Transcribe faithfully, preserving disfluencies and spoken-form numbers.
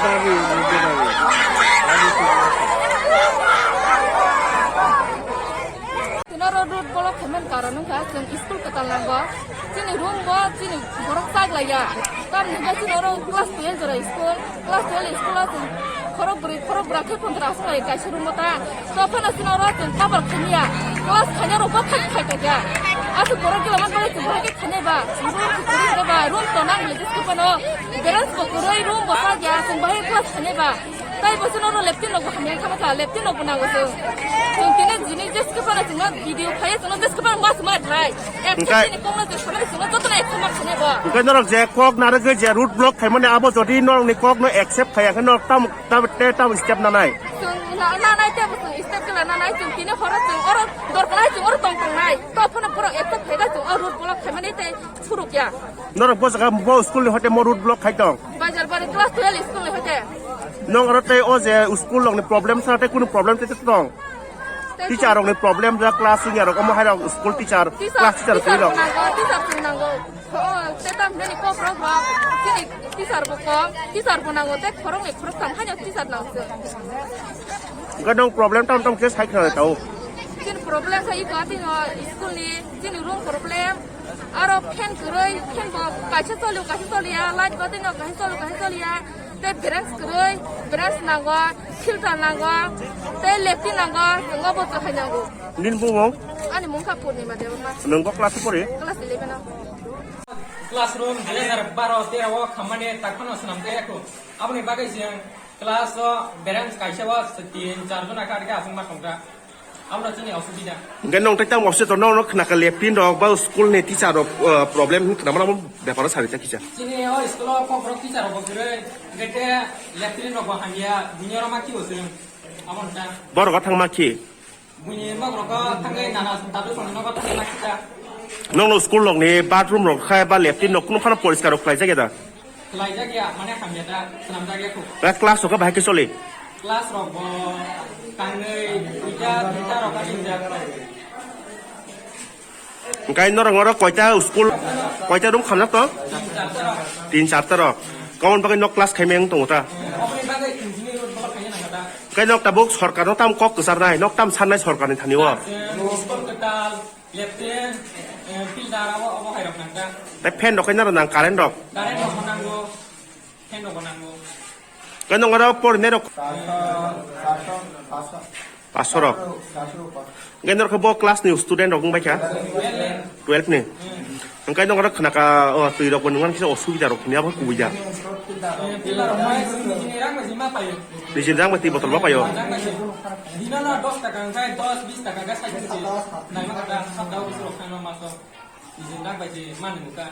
Tino ro road block khaimani karon wngkha chwng school kwtal nango. Chini room bo chini borok chak laiya. Tamni hwnkhe chini oro class twelve jora school. Class twelve school o chwng khorok bwrwi khorok bwra khe pondro aswk lai kaisa room o ta. To phano chini oro chwng cover khaimya. Class khaina rok bo khai khai tongya. Aswk borok gila man bagwi chwng bahai khe khainai ba. Room kwrwi ba, room tonang le jeske phano. Parents bo kwrwi, room bo chakya, chwng bahai class khainai ba. Tai bo chwng oro leptin rok bo hamya kha kha, leptin rok bo nango chwng. Chwng tini jini jeske phano chwngno video phaiya, chwngno jeske phano mas ma thai. Hwnkhe chini kokno je samani chwngno jotono accept ma khainai bo. Hwnkhe norok je kok narwgwi je road block khaimani abo jodi norokni kokno accept khaiya khe norok tam, tam, te tam step nanai. Chwng na, nanai te bo chwng step khe la nanai, chwng tini horo chwng oro dorkar nai chwng oro tong tongnai. To phano borok accept khaikha chwng o road block khaimani tei surukya. Norok bo jaga bo school ni hoite mo road block khai tong. Bajar bari class twelve school ni hoite. Nong aro tei o je school rok ni problem sa tei kunu problem tei tong. Teacher rok ni problem ja class wngya rok omo hai rok school teacher, class teacher tei rok. Nango, teacher chwng nango. O, te tam hwnani kok rok rok. Chini teacher bo kom, teacher bo nango, te khorok ni khorok tam haino teacher nango chwng. Hwnkhe nong problem tam tam khe sai khna tao. Chini problem sa iko atino school ni, chini room problem. Aro fan kwrwi, fan bo kaisa choli, kaisa choliya, light bo tino kaisa choli, kaisa choliya, tei branch kwrwi, branch nango, filter nango, tei lepti nango, chwng obo chwng hai nango. Nini bumung? Ani mung kha Purnima Debbarma. Nwng bo class pori? Class eleven o. Classroom dui hajar baro tero o khammani takhano swnam khe ekho. Aboni bagwi chwng class o branch kaisa o tin char jona kha, arikhe aswk ma tongkha. Abo chini osubida. Hwnkhe nwng tei tamo office to nwng khna kha leptin rok ba school ni teacher rok, uh, problem hwn khna mano beparo sari ta kisa. Chini o school o kok rok teacher rok bo kwrwi, hwnkhe te leptin rok bo hamya, buini oro ma kibo chwng. Abo ta. Borok thang ma khi. Buini nok rok thangwi nana tatu song nok thangwi ma kita. Nwng no school rok ni bathroom rok khai ba leptin rok kunu phano poriskar rok khlai jak ya da? Khlaijak ya, mane hamya da, swnamjak ya kho. Ba class rok bahai khe choli? Class rok bo tangnwi, duita, duita rok aswk jak. Hwnkhe norok oro koita school, koita room khamjak to? Tin char ta rok. Tin char ta rok. Kaun bagwi nok class khaimeng tongo ta? Oboni bagwi engineer rok bo khaina nang da. Hwnkhe nok tabuk sorkar no tam kok kwcharnai, nok tam sannai sorkar ni thani o. School kwtal. Lepten, eh, filter abo, abo hai rok nang ta. Tei fan rok khe naro nang current rok. Current rok bo nango, fan rok bo nango. Khe nong oro porinai rok. Paso rok. Hwnkhe norok bo class ni student rok wng bai kha? Twelve ni. Hwnkhe nong oro khna kha, o, twi rok bo nung kisa osubida rok hwnwi abo kubui ya. Pillar rok bai sini rang bai sima payo. Nijin rang bai twi botol bo payo. Dino no dos taka hwnkhe dos bis taka khe sai khe naima kata sabda office rok thangma maso. Nijin rang bai se mani muka.